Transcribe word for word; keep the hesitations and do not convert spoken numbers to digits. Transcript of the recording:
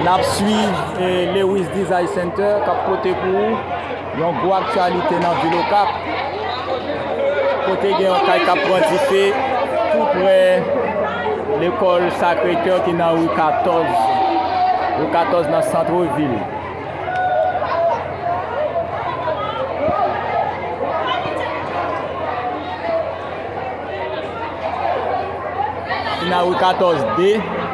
N ap swiv eh, Lewis Design Center k ap pote pou ou yon gwo aktyalite nan vil Okap, kote gen yon kay k ap pran dife tou prè lekòl Sacré-Cœur ki nan ri katòz, ri katòz nan sant vil. Ki nan ri katòz de.